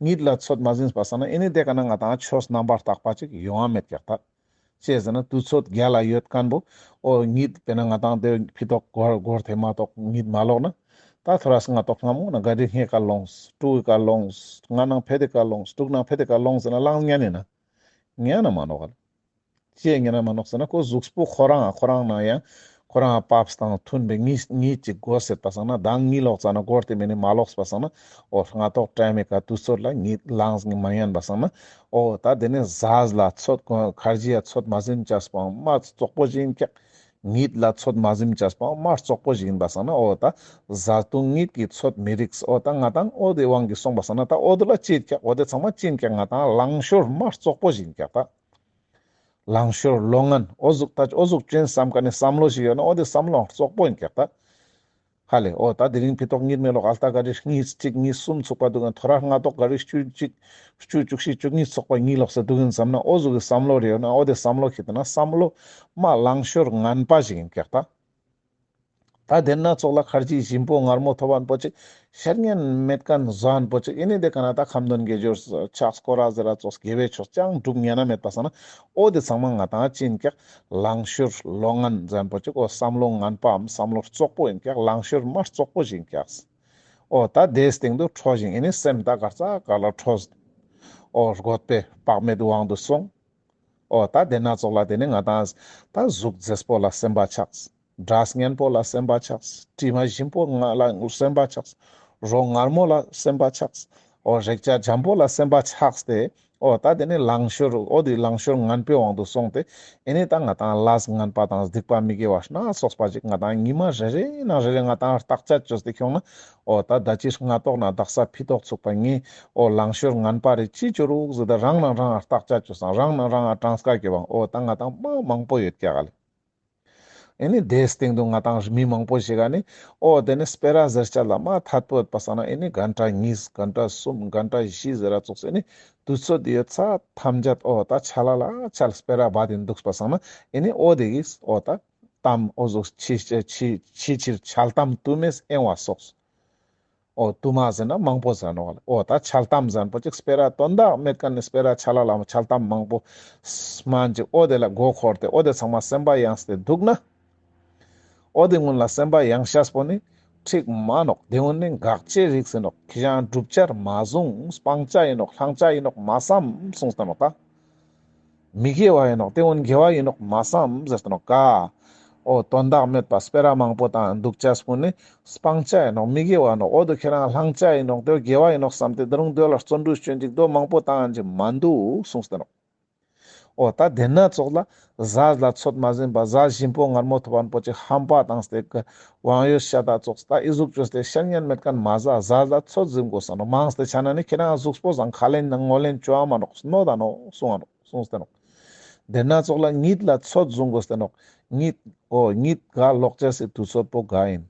གཉིད་ལ་ཚོད་མ་ཟིན་པ་སང་ན་ཨེ་ནི་དེ་ཀ་ན་ང་ཏང་ཆོས་རྣམ་པར་དག་པ་ཅིག་ཡོང་ང་མེད་ཀྱག་ད། ཅི་ཟེར་ན་དུས་ཚོད་རྒྱལ་ལ་ཡོད་མཁན་པོ་འོ་གཉིད་དཔེར་ན་ང་ཏང་དེ་ཕི་ཏོག་སྒོར་སྒོར་ཐེ་མ་ཏོག་གཉིད་མ་ལོག་ན་ད་ཐོ་རས་ང་ཏོག་སྔ་མོ་ན་ག་རི་ལྔའི་ཀ་ལོངས་དྲུག་གི་ཀ་ལོངས་ལྔ་ནང་ཕེད་དེ་ཀ་ལོངས་དྲུག་ནང་ཕེད་དེ་ཀ་ལོངས་ཟེར་ན་ལངས་ཉན་ནི་ན་ཉན་ན་མ་ནོག་ག་ལེ། ཅི་ཡ་ཉན་ན་མ་ནོག་ཟེར་ན་ཁོ་གཟུགས་པོ་ཁོ་རང་ཁོ་རང་ན་ཡང་ཁོ་རང་བབས་དང་མཐུན་པའི་གཉིད་གཉིད་ཅིག་དགོས་ཟེར་པ་སང་ན་ད་གཉིད་ལོག་ཙ་ན་སྒོར་ཐེ་མེ་ནི་མ་ལོག་པ་སང་ན་འོ་སྔ་ཏོག་ཊའིམ་མི་ཀ་དུས་ཚོད་ལ་གཉིད་ལངས་མ་ཉན་པ་སང་ན་འོ་ད་དེ་ནི་ཟས་ལ་ཚོད་ཁར་ཇི་ཡ་ཚོད་མ་ཟིན་ཅས་པའང་མ་བཙོག་པོ་ཞིག་ཡིན་ཀྱག། གཉིད་ལ་ཚོད་མ་ཟིན་ཅས་པའང་མ་བཙོག་པོ་ཞིག་ཡིན་པ་སང་ན་འོ་ད་བཟའ་བཏུང་གཉིད་ཀྱི་ཚོད་མི་རིགས། འོ་ད་ང་ཏང་འོ་དེ་དབང་གིས་སོང་པ་སང་ན་ད་འོ་དེ་ལ་ཅི་ཡིན་ཀྱག། འོ་དེ་ཚང་མ་ཅི་ཡིན་ཀྱག། ང་ཏང་ལང་ཤོར་མ་བཙོག་པོ་ཞིག་ཡིན་ཀྱག་ད། ལང་ཤོར་ལོང་ངན་འོ་ཟུག་ད་འོ་ཟུག་ཅན་བསམ་མཁན་ནི་བསམ་བློ་ཞིག་ཡོད་ན་འོ་དེ་བསམ་བློ་བཙོག་པོ་ཡིན་ཀྱག་ད། ཧ་ལེ། འོ་ད་དེ་རིང་ཕི་ཏོག་གཉིད་མི་ལོག་ཨལ་ཏ་ག་རི་གཉིས་གཅིག་གཉིས་གསུམ་ཚུགས་པ་འདུག་ག་ཐོ་རས་སྔ་ཏོག་ག་རི་བཅུ་གཅིག་བཅུ་བཅུ་གཅིག་བཅུ་གཉིས་ཚུགས་པ་གཉིད་ལོག་ས་འདུག་ཡིན་བསམ་ན་འོ་ཟུག་གི་བསམ་བློ་རེ་ཡོད་ན་འོ་དེ་བསམ་བློ་ཁྱེར་ཏེ་ན་བསམ་བློ་མ་ལང་ཤོར་ངན་པ་ཞིག་ཡིན་ཀྱག་ད། ད་དེ་ན་ཙོགས་ལ་ཁར་ཇི་ཞིམ་པོ་མངར་མོ་ཐོབ་པ་པོ་ཅིག་ཤར་ཉན་མེད་མཁན་བཟའ་ན་པོ་ཅིག་ཨེ་ནི་དེ་ཀ་ན་ད་ཁ་འདོན་དགེ་སྦྱོར་ཕྱག་སྐོར་ར་ཟེར་ར་ཙོགས་དགེ་བའི་ཕྱོགས་ཅང་སྒྲུབ་ཉན་ན་མེད་པ་སང་ན་འོ་དེ་ཚང་མ་ང་ཏང་ཅི་ཡིན་ཀྱག་ལང་ཤོར་ལོང་ངན་བཟའ་ན་པོ་ཅིག་འོ་བསམ་བློ་ངན་པའམ་བསམ་བློ་བཙོག་པོ་ཡིན་ཀྱག་ལང་ཤོར་མ་བཙོག་པོ་ཞིག་ཡིན་ཀྱག། འོ་ད་དེའི་སྟེང་དུ་ཁྲོ་ཞིང་ཨེ་ནི་སེམས་ད་གར་ས་གར་ལ་ཁྲོ། འོ་རྒོད་པའི་དཔག་མེད་དབང་དུ་སོང་། འོ་ད་དེ་ན་ཙོགས་ལ་དེ་ནི་ང་ཏང་ད་གཟུགས་མཛེས་པོ་ལ་སེམས་པ་ཆགས། སྒྲ་སྙན་པོ་ལ་སེམས་པ་ཆགས། དྲི་མ་ཞིམ་པོ་ང་ལ་སེམས་པ་ཆགས། རོ་མངར་མོ་ལ་སེམས་པ་ཆགས། འོ་རེག་བྱ་འཇམ་པོ་ལ་སེམས་པ་ཆགས་ཏེ། འོ་ད་དེ་ནི་ལང་ཤོར་འོ་དེ་ལང་ཤོར་ངན་པའི་དབང་དུ་སོང་སྟེ། ཨེ་ནི་ད་ང་ཏང་ལས་ངན་པ་དང་སྡིག་པ་མི་དགེ་བ་སྣ་ཚོགས་པ་ཅིག་ང་ཏང་ཉི་མ་རེ་རེ་ནང་རེ་རེ་ང་ཏང་བརྟག་དཔྱད་བཅོས་ཏེ་ཁྱོང་ན། འོ་ད་ད་ཅི་སྔ་ཏོག་ན་དག་ས་ཕི་ཏོག་ཚུགས་པ་ངས་འོ་ལང་ཤོར་ངན་པ་རེ་ཅི་བཅོ་རུག་ཟེར་ད་རང་ནང་རང་བརྟག་དཔྱད་བཅོས་སང་རང་ནང་རང་གྲངས་ཀ་སྐྱོད་པ་འོ་ད་ང་ཏང་མ་མང་པོ་ཡོད་ཀྱག་ལེ། ཨེ་ནི་དེའི་སྟེང་དུ་ང་ཏང་མི་མང་པོ་ཞིག་ག་ནི་འོ་དེ་ནི་སྤེ་ར་ཟེར་ཆ་ལ་མ་ཐད་པོ་ཡོད་པ་སང་ན་ཨེ་ནི་གན་ཊ་གཉིས་གན་ཊ་གསུམ་གན་ཊ་བཞི་ཟེར་ར་ཙོགས་ཨེ་ནི་དུས་ཚོད་ཡོད་ཚད་ཐམས་ཅད་འོ་ད་ཆ་ལ་ལ་ཆལ་སྤེ་ར་བ་དེ་འདུག་པ་སང་ན་ཨེ་ནི་འོ་དེ་གིས་འོ་ད་གཏམ་འོ་ཟུག་ཕྱི་ཕྱི་ཕྱི་ཕྱིར་འཆལ་གཏམ་དུ་མས་གཡེང་བ་སོགས། འོ་དུ་མ་ཟེར་ན་མང་པོ་ཟེར་ནོག་ལེ། འོ་ད་འཆལ་གཏམ་ཟེར་ན་པོ་ཅིག་སྤེ་ར་དོན་དག་མེད་མཁན་ནི་སྤེ་ར་ཆ་ལ་ལ་མ་འཆལ་གཏམ་མང་པོ་སྨན་ཅིག་འོ་དེ་ལ་མགོ་འཁོར་ཏེ་འོ་དེ་ཚང་མ་སེམས་པ་གཡེངས་ཏེ་འདུག་ན། འོ་དེ་སྔོན་ལ་སེམས་པ་གཡེང་ཤེས་པོ་ནི་འགྲིག་མ་ནོག། དེ་སྔོན་ནི་འགག་བྱའི་རིགས་ཡིན་ནོག། ཁྱེད་རང་བསྒྲུབ་བྱར་མ་བཟུང་། སྤང་བྱ་ཡིན་ནོག། བླང་བྱ་ཡིན་ནོག་མ་བསམ་གསུངས་ཏེ་ནོག་ད། མི་དགེ་བ་ཡིན་ནོག། དེ་སྔོན་དགེ་བ་ཡིན་ནོག་མ་བསམ་ཟེར་ཏེ་ནོག་ག། འོ་དོན་དག་མེད་པ་སྤེ་ར་མང་པོ་བཏང་འདུག་ཅེས་པོ་ནི་སྤང་བྱ་ཡིན་ནོག། མི་དགེ་བ་ནོག། འོ་དོ་ཁྱེད་རང་བླང་བྱ་ཡིན་ནོག། དེ་དགེ་བ་ཡིན་ནོག་བསམ་སྟེ་ད་རུང་དེ་ལ་བརྩོན་འགྲུས་བསྐྱོན་ཅིག་དོ་མང་པོ་བཏང་ཅིག་མ་འདུག་གསུངས་ཏེ་ནོག། འོ་ད་དེ་ན་ཙོགས་ལ་ཟས་ལ་ཚོད་མ་ཟིན་པ་ཟས་ཞིམ་པོ་མངར་མོ་ཐོབ་པ་པོ་ཅིག་ཧམ་པ་བཏང་སྟེ་དབང་ཡོད་ཤ་སྟག་ཙོགས་ད་ཨི་ཟུག་བཅོས་ཏེ་ཤར་ཉན་མེད་མཁན་མ་ཟ། ཟས་ལ་ཚོད་ཟིན་དགོས་ས་ནོག། མང་སྟེ་ཆ་ན་ནི་ཁྱེད་རང་གཟུགས་པོ་བཟང་ཁ་ལེན་དང་ངོ་ལེན་བཅོ་ཨ་མ་ནོག། གནོད་ད་ནོག་གསུང་ཨ་ནོག་གསུངས་ཏེ་ནོག། དེ་ན་ཙོགས་ལ་གཉིད་ལ་ཚོད་བཟུང་དགོས་ཏེ་ནོག། གཉིད་འོ་གཉིད་ག་ལོག་ཅེས་སི་དུས་ཚོད་པོ་ག་ཡིན།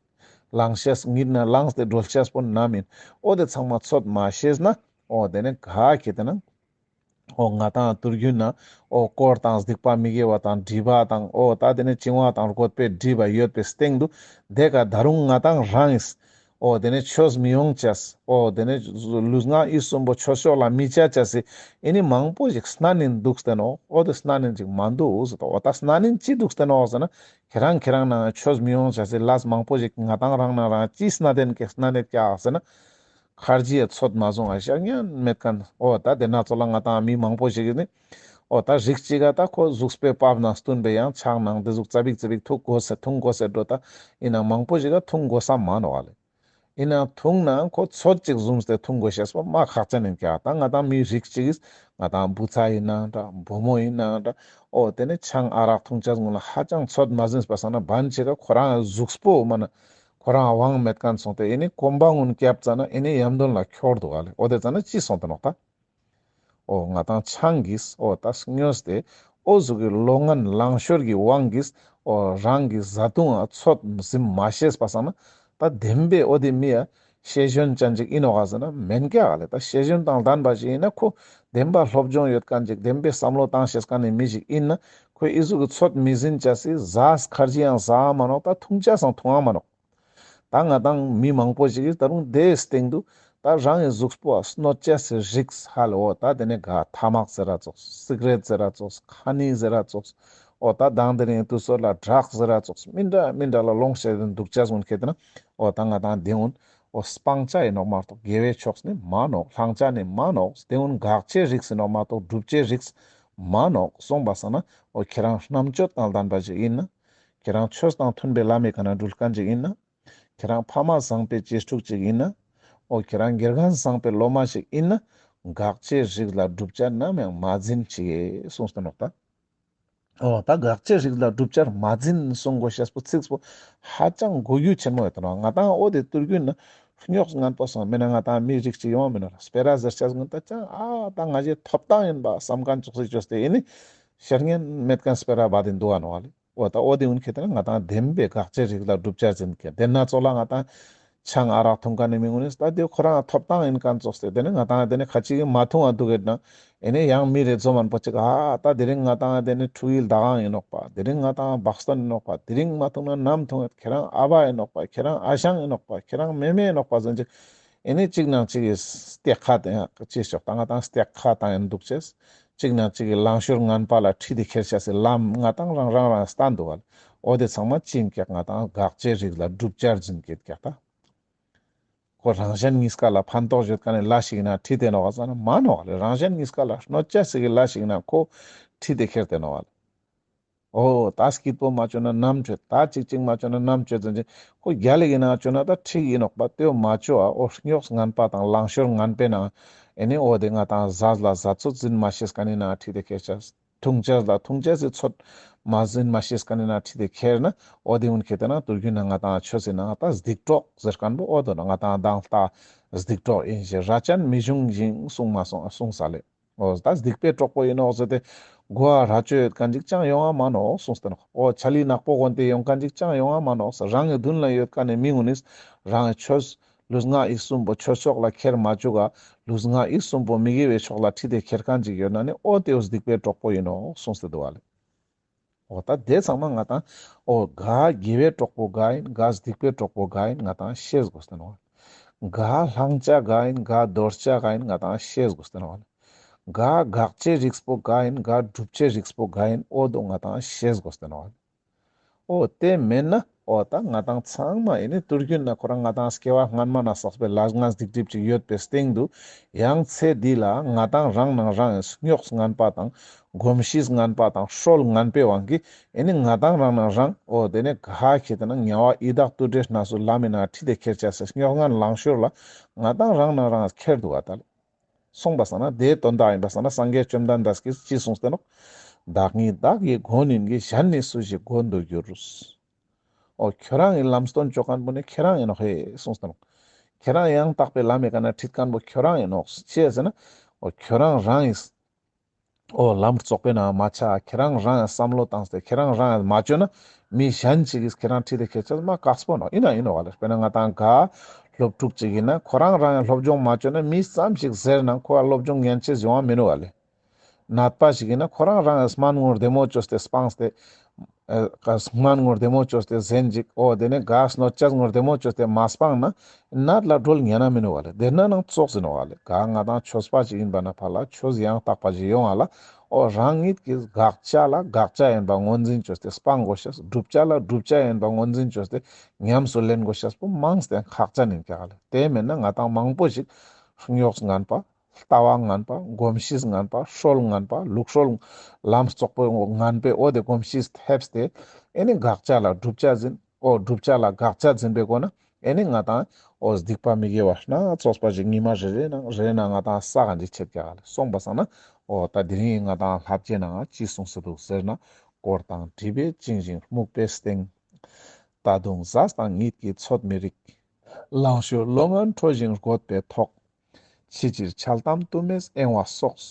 ལངས་ཤེས་གཉིད་ན་ལངས་ཏེ་སྒྲོལ་ཤེས་པོ་ནམ་ཡིན། འོ་དེ་ཚང་མ་ཚོད་མ་ཤེས་ན་འོ་དེ་ནི་ག་ཁེ་ཏེ་ན། འོ་ང་ཏང་དུར་རྒྱུན་ན་འོ་དཀོར་དང་སྡིག་པ་མི་དགེ་བ་དང་སྒྲིབ་པ་དང་འོ་ད་དེ་ནི་བྱིང་བ་དང་རྒོད་པའི་སྒྲིབ་པ་ཡོད་པའི་སྟེང་དུ་དེ་ཀ་ད་རུང་ང་ཏང་རང་ཡིས་འོ་དེ་ནི་ཆོས་མི་ཡོང་ཅེས། འོ་དེ་ནི་ལུས་ངག་ཡིད་གསུམ་པོ་ཆོས་ཕྱོགས་ལ་མི་བྱ་ཅེས་སི་ཨེ་ནི་མང་པོ་ཞིག་སྣ་ནིན་འདུག་སྟེ་ནོག། འོ་དེ་སྣ་ནིན་ཅིག་མ་འདུག་ཟེར་ཏོ། འོ་ད་སྣ་ནིན་ཅི་འདུག་སྟེ་ནོག་ཟེར་ན་ཁྱེད་རང་ཁྱེད་རང་ནང་ཆོས་མི་ཡོང་ཅེས་སི་ལས་མང་པོ་ཞིག་ང་ཏང་རང་ནང་རང་ཅི་སྣ་ནིན་ཀྱག་སྣ་ནིན་ཀྱག་ཟེར་ན། ཁར་ཇི་ཡ་ཚོད་མ་བཟུང་ང་ཤར་ཉན་མེད་མཁན། འོ་ད་དེ་ན་ཙོགས་ལ་ང་ཏང་མི་མང་པོ་ཞིག་ནི་འོ་ད་རིགས་གཅིག་ག་ད་ཁོ་གཟུགས་པོའི་བབ་ནང་བསྟུན་པའི་ཡང་ཆགས་ནང་དེ་ཟུག་ཙ་པིག་ཙ་པིག་འཐུང་དགོས་སེ་འཐུང་དགོས་སེ་འགྲོ། ད་ཡིན་ན་མང་པོ་ཞིག་ག་འཐུང་དགོས་ས་མ་ནོག་ཨ་ལེ། ཡིན་ན་འཐུང་ན་ཁོ་ཚོད་ཅིག་བཟུང་སྟེ་འཐུང་དགོས་ཤེས་པོ་མ་ཁག་ཅན་ཡིན་ཀྱག། ད་ང་ཏང་མི་རིགས་གཅིག་གིས་ང་ཏང་བུ་ཚ་ཡིན་ན་འདྲ་བུ་མོ་ཡིན་ན་འདྲ་འོ་དེ་ནི་ཆང་ཨ་རག་འཐུང་ཅེས་སྔོན་ལ་ཧ་ཅང་ཚོད་མ་ཟིན་པ་སང་ན་བན་ཆེ་ག་ཁོ་རང་གཟུགས་པོ་མ་ན། ཁོ་རང་དབང་མེད་མཁན་སོང་སྟེ་ཨེ་ནི་གོམ་པ་སྔོན་བརྒྱབ་ཙ་ན་ཨེ་ནི་ཡམ་དོན་ལ་འཁྱོར་འདུག་ག་ལེ། འོ་དེ་ཙ་ན་ཅི་སོང་སྟེ་ནོག་ད། འོ་ང་ཏང་ཆང་གིས་འོ་ད་སྨྱོས་ཏེ་འོ་ཟུག་གི་བློ་ངན་ལང་ཤོར་གྱི་དབང་གིས་འོ་རང་གི་བཟའ་བཏུང་ང་ཚོད་ཟིན་མ་ཤེས་པ་སང་ན་ད་བདེན་པའི་འོ་དེ་མི་ཡ་ཤེས་འཇོན་ཅན་ཅིག་ཡིན་ནོག་ག་ཟེར་ན་མེན་ཀྱག་ག་ལེ། ད་ཤེས་འཇོན་དང་ལྡན་པ་ཞིག་ཡིན་ན་ཁོ་བདེན་པ་སློབ་སྦྱོང་ཡོད་མཁན་ཅིག་བདེན་པའི་བསམ་བློ་བཏང་ཤེས་མཁན་ནི་མི་ཞིག་ཡིན་ན། ཁོས་ཨི་ཟུག་གི་ཚོད་མི་ཟིན་ཅེས་སི་ཟས་ཁར་ཇི་ཡང་ཟ་མ་ནོག། ད་འཐུང་ཅེས་སང་འཐུང་ང་མ་ནོག། ད་ང་ཏང་མི་མང་པོ་ཞིག་གིས་ད་རུང་དེའི་སྟེང་དུ་ད་རང་གི་གཟུགས་པོ་གནོད་ཅེས་སི་རིགས་ཧ་ལ་འོ་ད་དེ་ནི་ག་ཐ་མག་ཟེར་ར་ཙོགས་སི་ག་རེཊ་ཟེར་ར་ཙོགས་སི་ཁ་ནི་ཟེར་ར་ཙོགས་སི་འོ་ད་དང་དེ་རིང་དུས་ཚོད་ལ་ཌྲག་ཟེར་ར་ཙོགས་སི་མི་འདྲ་མི་འདྲ་ལ་ལོངས་ཤེས་དེ་འདུག་ཅེས་ཀུན་ཁེ་ཏེ་ན་འོ་ད་ང་ཏང་དེ་ཀུན་འོ་སྤང་བྱ་ཡིན་ནོག་མ་གཏོགས་དགེ་བའི་ཕྱོགས་ནི་མ་ནོག། བླང་བྱ་ནི་མ་ནོག། དེ་ཀུན་འགག་བྱའི་རིགས་ཡིན་ནོག་མ་གཏོགས་བསྒྲུབ་བྱའི་རིགས་མ་ནོག་གསུངས་པ་སང་ན་འོ་ཁྱེད་རང་རྣམ་དཔྱོད་དང་ལྡན་པ་ཞིག་ཡིན་ན། ཁྱེད་རང་ཆོས་དང་མཐུན་པའི་ལམ་མི་ཀ་ན་འགྲུལ་མཁན་ཅིག་ཡིན་ན། ཁྱེད་རང་ཕ་མ་བཟང་པོའི་གཅེས་ཕྲུག་ཅིག་ཡིན་ན། འོ་ཁྱེད་རང་དགེ་རྒན་བཟང་པོའི་སློབ་མ་ཞིག་ཡིན་ན། འགག་བྱའི་རིགས་ལ་བསྒྲུབ་བྱ་ནམ་ཡང་མ་འཛིན་ཅིག་གསུངས་ཏེ་ནོག་ད། འོ་ད་འགག་བྱའི་རིགས་ལ་བསྒྲུབ་བྱར་མ་འཛིན་གསུང་དགོས་ཤེས་པོ་ཚིག་པོ་ཧ་ཅང་གོ་རྒྱུ་ཆེན་མོ་ཡོད་དེ་ནོག། ང་ཏང་འོ་དེ་དུར་རྒྱུན་ན་རྙོག་ངན་པ་སོང་མེད་ན་ང་ཏང་མི་རིགས་ཅིག་ཡོང་བ་མེད་ན་སྤེ་ར་ཟེར་ཆ་ཟུག་ད་ཅང་ཨ་ད་ང་ཞེ་ཐོབ་ཐང་ཡིན་པ་བསམ་མཁན་ཙོགས་སི་བཅོས་ཏེ་ཡིན་ནི་ཤར་ཉན་མེད་མཁན་སྤེ་ར་བ་དེ་འདུག་ག་ནོག་ལེ། འོ་ད་འོ་དེ་ཀུན་ཁེ་ཏེ་ན་ང་ཏང་བདེན་པའི་འགག་བྱའི་རིགས་ལ་བསྒྲུབ་བྱར་འཛིན་མཁན་དེ་ན་ཙོགས་ལ་ང་ཏང་ཆང་ཨ་རག་འཐུང་མཁན་ནི་མི་ཀུན་ནི་ད་དེ་ཁོ་རང་ཐོབ་ཐང་ཡིན་མཁན་ཙོགས་ཏེ་དེ་ནི་ང་ཏང་དེ་ནི་ཁ་ཅིག་གིས་མ་འཐུང་བ་འདུག་གེད་ན་ཨེ་ནི་ཡང་མི་རེ་འཛོམས་མཁན་པོ་ཅིག་ཨ་ད་དེ་རིང་ང་ཏང་དེ་ནི་ཕྲུ་གུའི་ཟླ་གང་ཡིན་ནོག་པ། དེ་རིང་ང་ཏང་བག་སྟོན་ཡིན་ནོག་པ། དེ་རིང་མ་འཐུང་ན་ནམ་འཐུང་ཡོད། ཁྱེད་རང་ཨ་བ་ཡིན་ནོག་པ། ཁྱེད་རང་ཨ་ཞང་ཡིན་ནོག་པ། ཁྱེད་རང་མེ་མེ་ཡིན་ནོག་པ་ཟེར་ཅིག་ཨེ་ནི་གཅིག་ནང་གཅིག་གི་སྟེགས་ཁ་དང་ཅི་ཤོག་ད་ང་ཏང་སྟེགས་ཁ་དང་ཡང་འདུག་ཅེས། གཅིག་ནང་གཅིག་གི་ལང་ཤོར་ངན་པ་ལ་ཁྲིད་དེ་ཁྱེར་ཤེས་སི་ལམ་ང་ཏང་རང་རང་རང་སྟན་འདུག་ག་ལེ། འོ་དེ་ཚང་མ་ཅི་ཡིན་ཀྱག་ང་ཏང་འགག་བྱའི་རིགས་ལ་བསྒྲུབ་བྱར་འཛིན་གེད་ཀྱག་ད། ཁོ་རང་གཞན་གཉིས་ཀ་ལ་ཕན་ཐོགས་ཡོད་མཁན་ནི་ལས་ཤིག་ཡིན་ན་ཁྲིད་དེ་ནོག་ག་ཟེར་ན་མ་ནོག་ལེ། རང་གཞན་གཉིས་ཀ་ལ་གནོད་བྱ་ཟེར་གི་ལས་ཤིག་ཡིན་ན་ཁོ་ཁྲིད་དེ་ཁྱེར་ཏེ་ནོག་ག་ལེ། འོ་ད་སྐྱིད་པོ་མ་བཅོས་ན་ནམ་བཅོས། ད་ཅིག་ཅིག་མ་བཅོས་ན་ནམ་བཅོས་ཟེར་ཅིག་ཁོ་རྒྱལ་ལ་ཡིན་ན་བཅོས་ན་ད་ཁྲིད་ཡིན་ནོག་པ། དེ་བོ་མ་བཅོས་ཨ་འོ་རྙོག་ངན་པ་དང་ལང་ཤོར་ངན་པའི་ནང་ཨེ་ནི་འོ་དེ་ང་ཏང་ཟས་ལ་ཟས་ཚོད་འཛིན་མ་ཤེས་མཁན་ནི་ནང་ཁྲིད་དེ་ཁྱེར་ཤེས། འཐུང་ཅེས་ལ་འཐུང་ཅེས་སི་ཚོད་མ་ཟིན་མ་ཤེས་མཁན་ནི་ནང་ཁྲིད་དེ་ཁྱེར་ན་འོ་དེ་ཀུན་ཁེ་ཏེ་ན་དུར་རྒྱུན་ན་ང་ཏང་ཆོས་སི་ནང་ད་སྡིག་གྲོགས་ཟེར་མཁན་པོ་འོ་དོ་ན་ང་ཏང་སྡིག་གྲོགས་ཡིན་ཞེས་ར་ཅན་མི་འབྱུང་ཞིང་གསུངས་མ་སོང་གསུངས་ས་ལེ། འོ་ད་སྡིག་པའི་གྲོགས་པོ་ཡིན་ནོག་ཟེར་ཏེ་གོ་བ་ར་ཅོ་ཡོད་མཁན་ཅིག་ཅང་ཡོང་ང་མ་ནོག་གསུངས་ཏེ་ནོག། འོ་ཆ་ལི་ནག་པོ་གོན་ཏེ་ཡོང་མཁན་ཅིག་ཅང་ཡོང་ང་མ་ནོག། རང་གི་མདུན་ལ་ཡོད་མཁན་ནི་མི་ཀུན་ནི་རང་གི་ཆོས་ལུས་ངག་ཡིད་གསུམ་པོ་ཆོས་ཕྱོགས་ལ་ཁྱེར་མ་བཅུག་ག། ལུས་ངག་ཡིད་གསུམ་པོ་མི་དགེ་བའི་ཕྱོགས་ལ་ཁྲིད་དེ་ཁྱེར་མཁན་ཅིག་ཡོད་ན་ནི་འོ་དེ་བོ་སྡིག་པའི་གྲོགས་པོ་ཡིན་ནོག་གསུངས་ཏེ་འདུག་ག་ལེ། འོ་ད་དེ་ཚང་མ་ང་ཏང་འོ་ག་དགེ་བའི་གྲོགས་པོ་ག་ཡིན་ག་སྡིག་པའི་གྲོགས་པོ་ག་ཡིན་ང་ཏང་ཤེས་དགོས་ཏེ་ནོག། ག་བླང་བྱ་ག་ཡིན་ག་དོར་བྱ་ག་ཡིན་ང་ཏང་ཤེས་དགོས་ཏེ་ནོག། ག་དགག་བྱའི་རིགས་པོ་ག་ཡིན་ག་བསྒྲུབ་བྱའི་རིགས་པོ་ག་ཡིན་འོ་དོ་ང་ཏང་ཤེས་དགོས་ཏེ་ནོག། འོ་དེ་མེད་ན་འོ་ད་ང་ཏང་ཚང་མ་ཨེ་ནི་དུར་རྒྱུན་ན་ཁོ་རང་ང་ཏང་སྐྱེ་བ་སྔན་མ་ན་བསགས་པའི་ལས་ངན་སྡིག་སྒྲིབ་ཅིག་ཡོད་པའི་སྟེང་དུ་ཡང་ཚེ་འདི་ལ་ང་ཏང་རང་ནང་རང་རྙོག་ངན་པ་དང་གོམས་གཤིས་ངན་པ་དང་སྲོལ་ངན་པའི་དབང་གིས་ཨེ་ནི་ང་ཏང་རང་ནང་རང་འོ་དེ་ནི་ག་ཁེ་ཏེ་ན་དམྱལ་བ་ཡི་དྭགས་དུད་འགྲོའི་གནས་སུ་ལམ་མི་ནང་ཁྲིད་དེ་ཁྱེར་ཅེས་སི་རྙོག་ངན་ལང་ཤོར་ལ་ང་ཏང་རང་ནང་རང་ཁྱེར་འདུག་ག་ད་ལེ། གསུངས་པ་སང་ན་དེའི་དོན་དག་ཡིན་པ་སང་ན་སངས་རྒྱས་བཅོམ་ལྡན་འདས་ཀྱིས་ཅི་གསུངས་ཏེ་ནོག། བདག་ཉིད་བདག་གི་མགོན་ཡིན་གྱི། གཞན་ནི་སུ་ཞིག་མགོན་དུ་འགྱུར། འོ་ཁྱོད་རང་གི་ལམ་སྟོན་ཅོ་མཁན་པོ་ནི་ཁྱོད་རང་ཡིན་ནོག་ཧེ་གསུངས་ཏེ་ནོག། ཁྱོད་རང་ཡང་དག་པའི་ལམ་མི་ཀ་ན་ཁྲིད་མཁན་པོ་ཁྱོད་རང་ཡིན་ནོག། ཅི་ཟེར་ན། འོ་ཁྱོད་རང་རང་གི་འོ་ལམ་རྩོག་པའི་ནང་མ་ཆ། ཁྱོད་རང་རང་བསམ་བློ་བཏང་སྟེ་ཁྱོད་རང་རང་མ་ཅོས་ན་མི་གཞན་ཅིག་གིས་ཁྱོད་རང་ཁྲིད་དེ་ཁྱེར་ཆ་མ་དཀགས་པོ་ནོག། ཡིན་ན་ཡིན་ནོག་ག་ལེ། དཔེར་ན་ང་དང་ག་སློབ་ཕྲུག་ཅིག་ཡིན་ན་ཁོ་རང་རང་སློབ་སྦྱོང་མ་ཅོས་ན་མི་ཙམ་ཞིག་ཟེར་ན་ཁོ་ལ་སློབ་སྦྱོང་ཉན་ཅེས་ཡོང་བ་མི་ནོག་ག་ལེ། ནད་པ་ཞིག་ཡིན་ན་ཁོ་རང་རང་སྨན་ངོ་བདེ་མོ་ཅོས་ཏེ་སྤངས་ཏེ། ཨ་སྨན་ངོ་བདེ་མོ་ཅོས་ཏེ་ཟན་ཅིག། འོ་དེ་ནས་ག་གནོད་བྱེད་ངོ་བདེ་མོ་ཅོས་ཏེ་མ་སྤངས་ན་ནད་ལ་སྒྲོལ་ཉན་ན་མི་ནོག་ག་ལེ། དེ་ན་ནང་ཙོགས་ཟེར་ནོག་ག་ལེ། ག་ང་དང་ཆོས་པ་ཞིག་ཡིན་པ་ན་ཕ་ལ་ཆོས་ཡང་དག་པ་ཞིག་ཡོང་བ་ལ། འོ་རང་ཉིད་ཀྱིས་དགག་བྱ་ལ་དགག་བྱ་ཡིན་པ་ངོས་འཛིན་ཅོས་ཏེ་སྤང་དགོས་ཤེས། བསྒྲུབ་བྱ་ལ་བསྒྲུབ་བྱ་ཡིན་པ་ངོས་འཛིན་ཅོས་ཏེ་ཉམས་སུ་ལེན་དགོས་ཤེས་པོ་མང་སྟེ་ཁག་ཅན་ཡིན་ཀྱག་ག་ལེ། དེ་མེད་ན་ང་དང་མང་པོ་ཞིག་རྙོག་ངན་པ། ལྟ་བ་ངན་པ། གོམས་གཤིས་ངན་པ། སྲོལ་ངན་པ། ལུགས་སྲོལ་ལམ་རྩོག་པོ་ངན་པའི་འོ་དེ་གོམས་གཤིས་ཐེབས་ཏེ། ཨེ་ནི་དགག་བྱ་ལ་བསྒྲུབ་བྱ་འཛིན། འོ་བསྒྲུབ་བྱ་ལ་དགག་བྱ་འཛིན་པའི་སྒོ་ན་ཨེ་ནི་ང་དང་འོ་སྡིག་པ་མི་དགེ་བ་སྣ་ཚོགས་པ་ཞིག་ཉི་མ་རེ་རེ་ནང་རེ་རེ་ནང་ང་དང་བསགས་ཀྱི་ཆེད་ཀྱག་ག་ལེ། སོང་པ་སང་ན་འོ་ད་དེ་རིང་ང་དང་བསླབ་བྱའི་ནང་ཅི་གསུངས་སེ་འདུག་ཟེར་ན། དཀོར་དང་སྒྲིབ་པས་བཅིངས་ཤིང་རྨུགས་པའི་སྟེང་། ད་དུང་ཟས་དང་གཉིད་ཀྱིས་འཚོ་མི་རིགས། ལང་ཤོར་ལོ་ངན་འཕྲོ་ཞིང་རྒོད་པའི་ཐོག། ཕྱི་ཕྱིར་འཆལ་གཏམ་དུ་མས་གཡེང་བ་སོགས།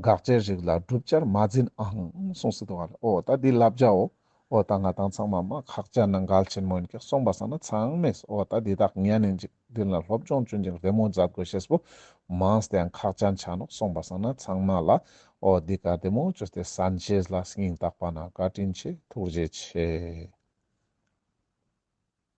དགག་བྱའི་རིགས་ལ་བསྒྲུབ་བྱར་མ་འཛིན་ཨང་གསུངས་སེ་འདུག་ག་ལེ། འོ་ད་འདི་བསླབ་བྱའོ། འོ་ད་ང་དང་ཚང་མ་མ་ཁག་ཅན་ནང་གལ་ཆེན་མོ་ཡིན་ཀྱག། སོང་པ་སང་ན་ཚང་མས་འོ་ད་འདི་དག་ཉན་ནིན་ཅིག་འདི་ལ་སློབ་སྦྱོང་ཅུན་ཅིག་རེ་མོ་མཛད་དགོས་ཤེས་པོ་མང་སྟེ་ཡང་ཁག་ཅན་ཆ་ནོག། སོང་པ་སང་ན་ཚང་མ་ལ་འོ་འདི་ག་བདེ་མོ་ཅོས་ཏེ་གསན་ཤེས་ལ་སྙིང་ཐག་པ་ནས་བཀའ་དྲིན་ཆེ། ཐུགས་རྗེ་ཆེ།